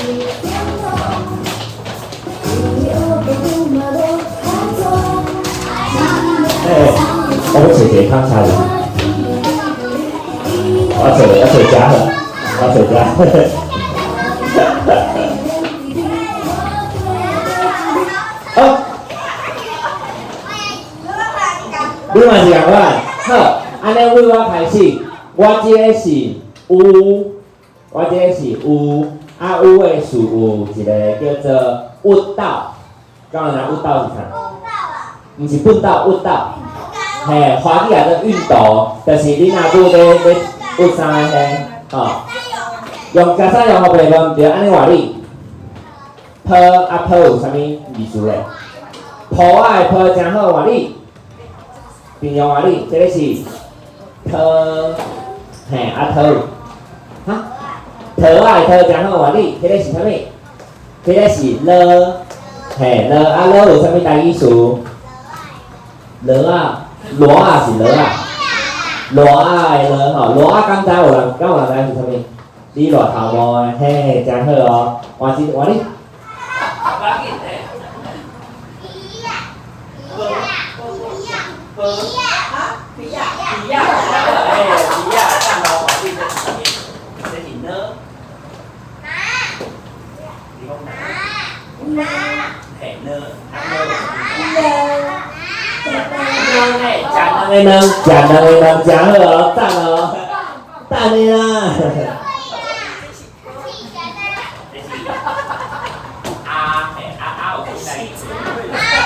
欸，我欲揣一个空車入去。我揣遮好，我揣遮。好，你嘛是仝款，好，按呢對我開始，我這个是有，我這个是有，啊有的詞有一個叫做鬱豆，敢有人知影鬱豆是啥？毋是畚斗，鬱豆，嘿，華語叫做熨斗，就是恁阿母咧咧熨衫的彼，吼。用加衫用予白無毋對，按呢換你。抱啊抱有啥物意思咧？抱仔的抱誠好換你，平常換你，這个是桃，嘿啊桃，哈？桃仔的桃誠好換你，彼个是啥物？彼个是螺，嘿螺啊螺有啥物台語詞？螺仔，螺仔是螺仔，螺仔的螺吼，螺仔敢知有人敢有人知是啥物？你热頭毛的，嘿，誠好哦，換一換你。食卵的卵，食卵的卵，誠好哦，讚哦，等下啦。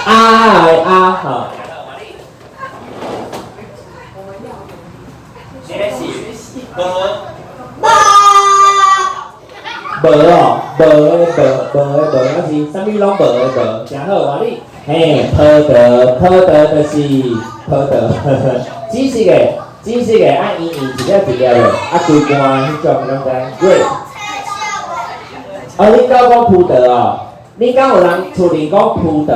啊的啊，吼。無哦，無的無，無的無，抑是啥物攏無的無，誠好，換你。嘿，葡萄，葡萄就是葡萄，紫色的，紫色的，啊圓圓一粒一粒的，啊規罐彼種，敢知？Grape。哦，恁敢講葡萄哦？恁敢有人厝裡講葡萄？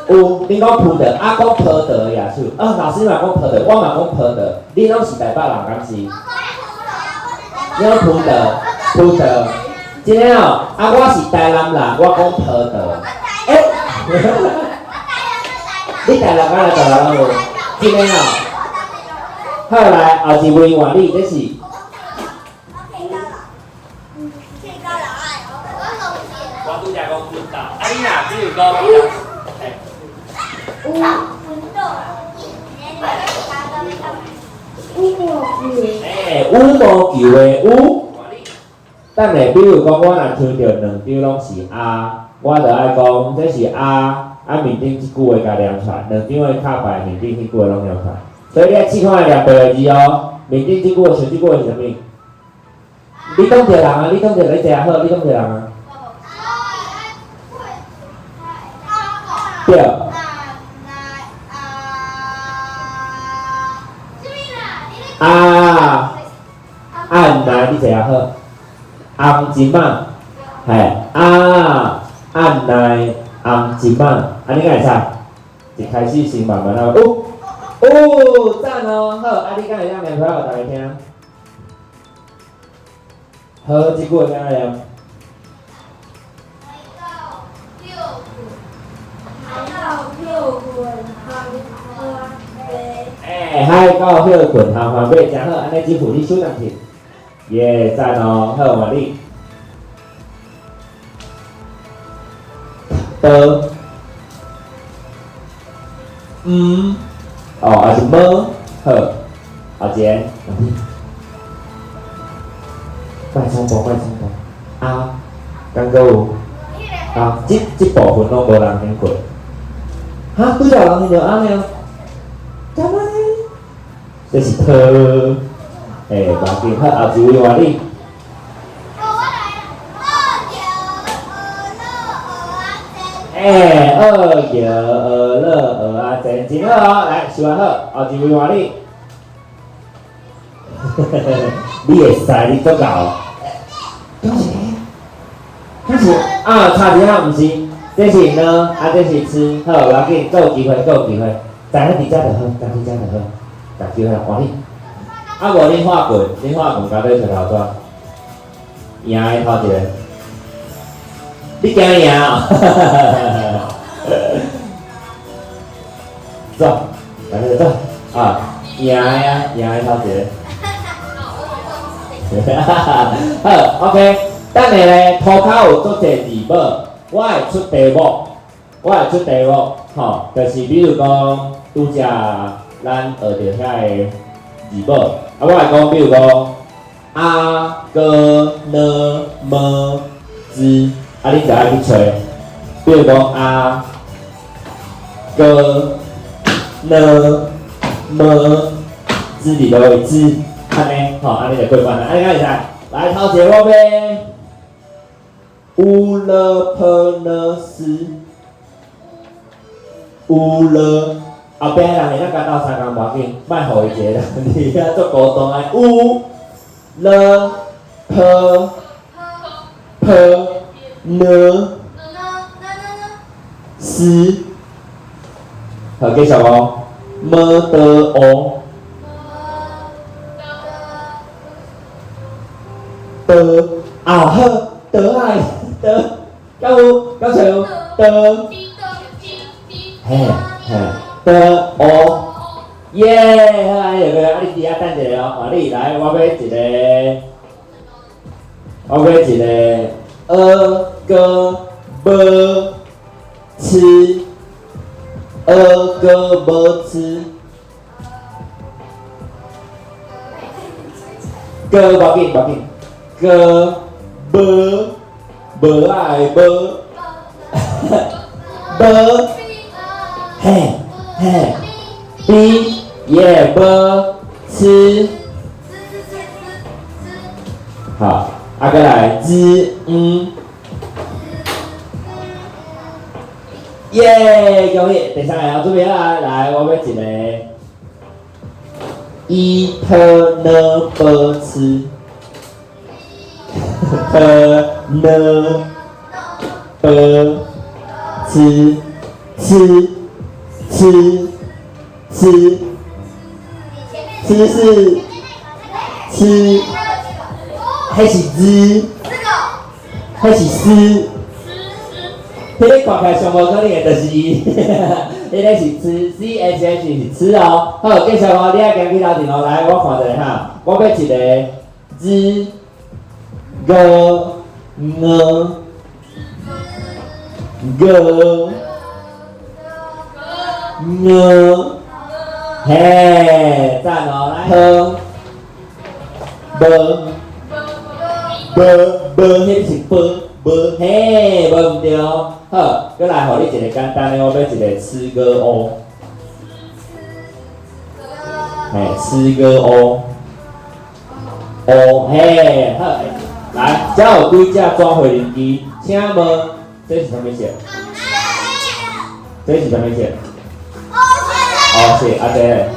有，恁講葡萄，啊講葡萄的也是。哦，老師嘛講葡萄，我嘛講葡萄。恁攏是台北人，敢是？你講葡萄，葡萄，真的哦。啊，我是台南人，我講葡萄。欸，你台南敢來台南無？真的哦。好來，後一位換你，這是。我拄才講熨斗，啊你若比如講，欸，羽毛球的羽。等下，比如講，我若聽著兩張攏是啊，我就愛講這是啊，啊面頂這句話共念出來，兩張的卡牌面頂彼句話攏念出來。所以你愛試看覓念白的字哦，面頂這句話像這句話是啥物？你講著人啊，你講著你坐好，你講著人啊。對。啊，按來，你坐好。紅金仔，嘿，啊，按來紅金仔，按呢敢會使？一開始先慢慢仔，哦，哦，讚哦，好，啊，你敢會當念出來予大家聽？好，這句話按怎念？欸，海到歇睏通番買，誠好，按呢這副你手當去。耶，讚哦，好，換你。刀，嗯，哦，抑是无，好，後一個，換你。莫衝動，莫衝動。啊，敢閣有？啊，這這部分攏無人聽過。哈，拄才有人聽著按呢？敢按呢？這是糖。欸，無要緊，好，後一位換你。欸，學搖學樂蚵仔煎，真好哦！來，收好，後一位換你。你會使，你足𠢕。敢是？敢是？啊，差一下，毋是，這是呢，啊，這是吃，好，無要緊，閣有機會，閣有機會，知影佇遮就好，知佇遮就好，共機會換你。啊，無恁畫棍，恁畫棍交底揣頭紙。贏的頭一個，你驚贏哦？走，來來走，啊，贏的啊，贏的頭一個。好，OK，等下咧，塗跤有足濟字母，我會出題目，我會出題目，吼，就是比如講，拄才咱學著遐个字母，啊，我會講，比如講，啊、哥、呢、麼、茲，啊，你就愛去揣，比如講啊、哥、呢、麼、茲佇佗位茲，按呢，吼，按呢就過關啦。按呢敢會使？來，頭一个我欲烏了婆呢斯，烏了，後壁人會當共鬥相共無要緊，莫予伊一个人佇遐足孤單的。烏了婆婆呢斯，好，繼續哦。麼的哦。的啊好，的愛的，敢有？敢揣有？的，嘿嘿，的哦，耶，好，按呢就過，啊，你佇遐等一下哦，啊，你來，我欲一個，我欲一個，呃哥無吃，呃哥無吃，哥無要緊，無要緊。哥無無愛無無嘿嘿 B 耶無吃，好，啊閣來 Z 嗯，耶，恭喜！第三个哦，準備好啊，來，我欲一个 E P N B 吃。P N B 吃吃吃吃吃是吃，彼是 Z，彼是斯，彼个看起來上無可能的就是伊，彼个是吃 C H H 是吃哦。好，繼續哦，你愛行去頭前哦，來，我看一下哈，我欲一個 Z。哥呢哥呢，嘿，讚哦！來，喝，無無無，彼是無無嘿，無毋對哦。好，閣來予你一个簡單的，我欲一个吃哥哦，嘿，吃哥哦，哦嘿，好。來，遮有幾隻轉回輪機？請問這是啥物色？這是啥物色？黑色，啊這咧？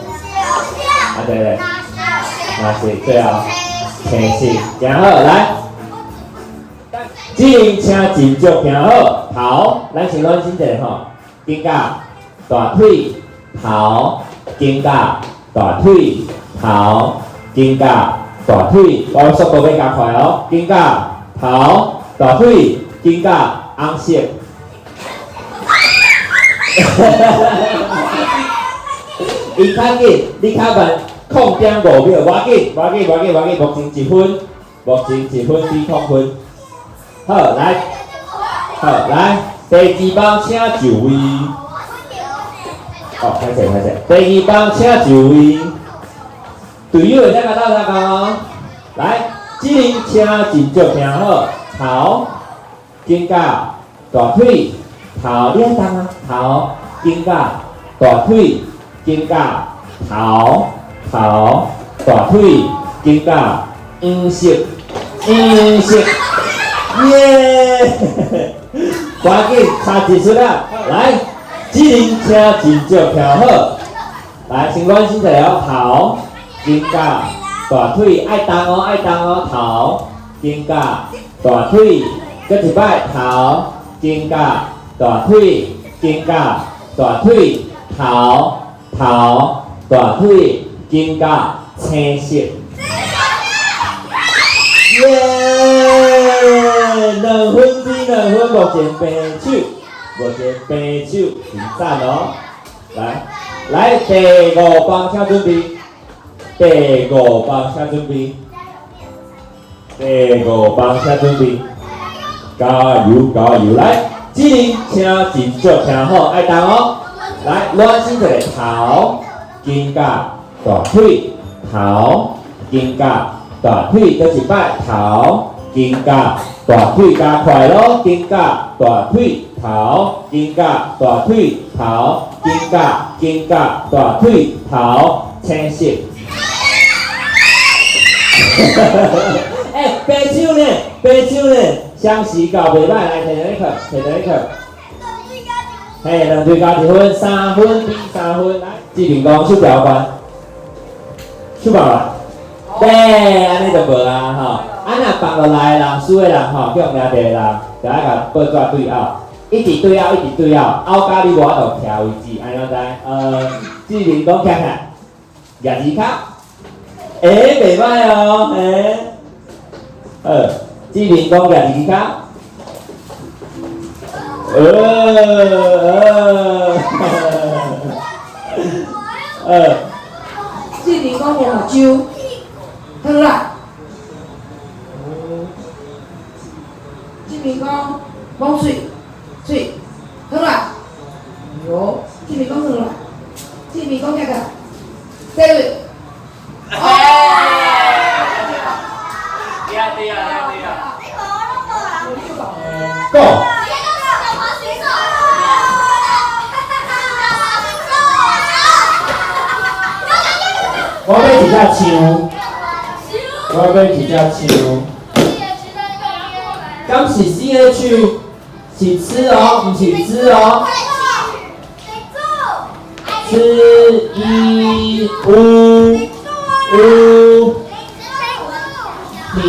啊這咧？藍色，對啊，青色，誠好，來。這輪請斟酌聽好，頭，咱先暖身一下吼，肩胛、大腿、頭、肩胛、大腿、頭、肩胛、大腿，我速度欲加快哦，肩胛、頭、大腿、肩胛、紅色。伊較緊，你較慢，0.5秒，無要緊，無要緊，無要緊，無要緊，目前一分，目前一分比空分。好，來，好，來，第二棒請就位。哦，歹勢歹勢，第二棒請就位。隊友會使共鬥相共哦。來，這輪請斟酌聽好，頭、肩胛、大腿、頭，你愛動啊，頭、肩胛、大腿、肩胛、頭、頭、大腿、肩胛，黃色，黃色，耶！趕緊差一出啦，來，這輪請斟酌聽好，來，先暖身一下哦，頭、肩胛、大腿，愛動哦，愛動哦，頭、肩胛、大腿，閣一擺，頭、肩胛、大腿、肩胛、大腿、頭、頭、大腿、肩胛，青色。耶！ 2分比2分，目前平手，目前平手，真赞哦！來來，第五棒請準備，第五棒請準備，第五棒請準備，加油加油！來，志玲，請斟酌聽好，愛動哦！來，暖身一個頭，肩胛大腿，頭，肩胛大腿，閣一擺頭，肩胛大腿加快咯，肩胛大腿頭，肩胛大腿頭，肩胛肩胛大腿頭，清晰。欸，白手呢？白手呢？相時夠袂歹，來摕著你去，摕著你去。嘿，兩隊加一分，3分比3分。來，志明講手調關，手放落。對，按呢就無啊吼。啊，若放落來的人，輸的人吼，去予掠著的人，就愛共報紙對拗，一直對拗，一直對拗，拗到你無法度徛為止，按呢知？志明講徛起來，舉二跤，欸，袂歹哦，欸，好，志明講舉二跤。志明講無目睭，轉來。志明講摸喙，喙，轉來。喲，志明講轉來。志明講徛起來，對。哦。對啊對啊對啊。 Go。我欲一隻象，我欲一隻象。敢是 CH，是吃哦，毋是吃哦。吃一烏烏，停，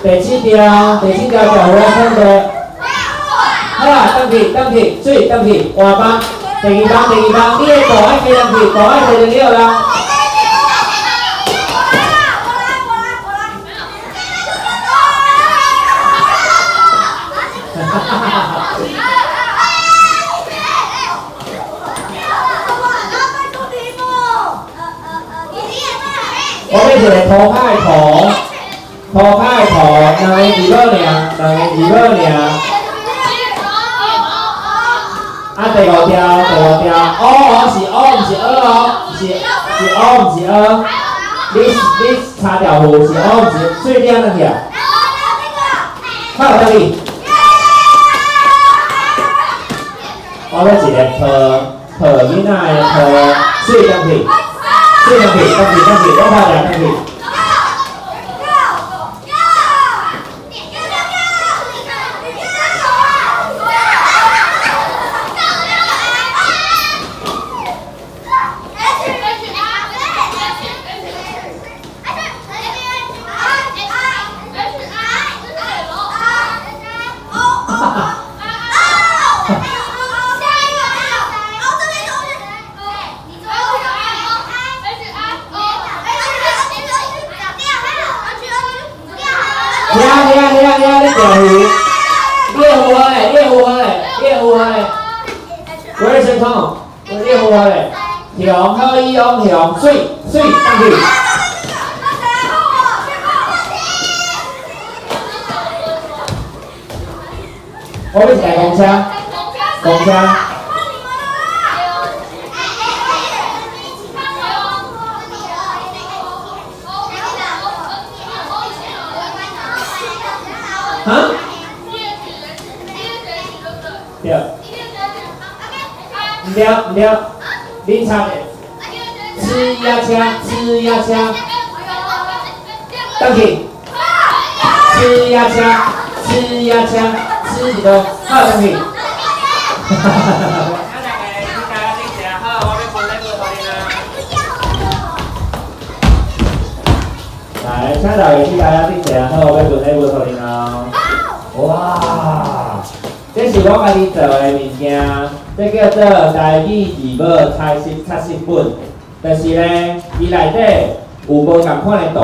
第七條，第七條條我看到。好啦，轉去，轉去，水轉去，換班，第二班，第二班，你的圖愛加入去，圖愛摕就了啦。我欲一個塗跤的塗，塗跤的塗，兩个字母爾，兩个字母爾。啊，第五條，第五條，O 哦是 O，毋是 E 哦，是是 O 毋是 E。你查條符是 O 毋是，所以你按怎去啊？好，等你。我欲一个抱抱囡仔的抱，水轉去。水轉去，轉去，轉去，我拍者轉去。听聽聽聽，你調符，你有符號咧，你有符號咧，你有符號咧。我咧先講，你有符號咧。雄好伊往雄，水水上去。我欲一台公車，公車。哈？對。毋對毋對，恁插的。吃鴨車，吃鴨車。轉去。吃鴨車，吃鴨車，吃一個，好轉去。哈哈哈哈。來，請大家去大家頂一下，好，我欲分禮物予恁哦。哇，這是我家己做的物件，這叫做台語字母彩色擦色本，就是咧，伊內底有無仝款的圖。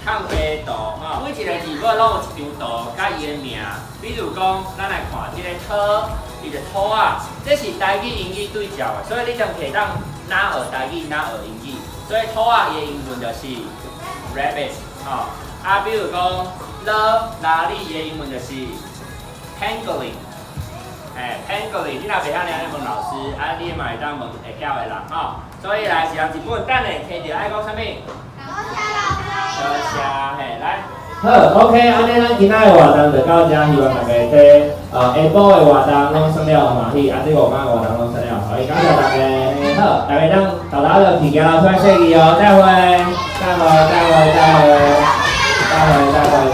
空白圖吼，每一個字母本攏有一張圖，佮伊的名。比如講，咱來看這個兔，伊就兔仔，這是台語英語對照的，所以你當會當若學台語，若學英語。所以兔仔伊的英文就是 rabbit，吼。啊，比如講，貉，鯪鯉，伊的英文就是 pangolin，嘿，pangolin，你若袂曉，你按呢問老師，啊，你嘛會當問會曉的人，吼。所以來，一人一本，等下提著愛講啥物？多謝，嘿，來。好，OK，按呢咱今仔的活動就到遮，希望大家這下晡的活動攏耍了歡喜，啊，這午間的活動攏耍了歡喜，感謝大家。好，大家當沓沓就去行樓出來說去哦，再會，再會，再會，再會，再會，再會，再會。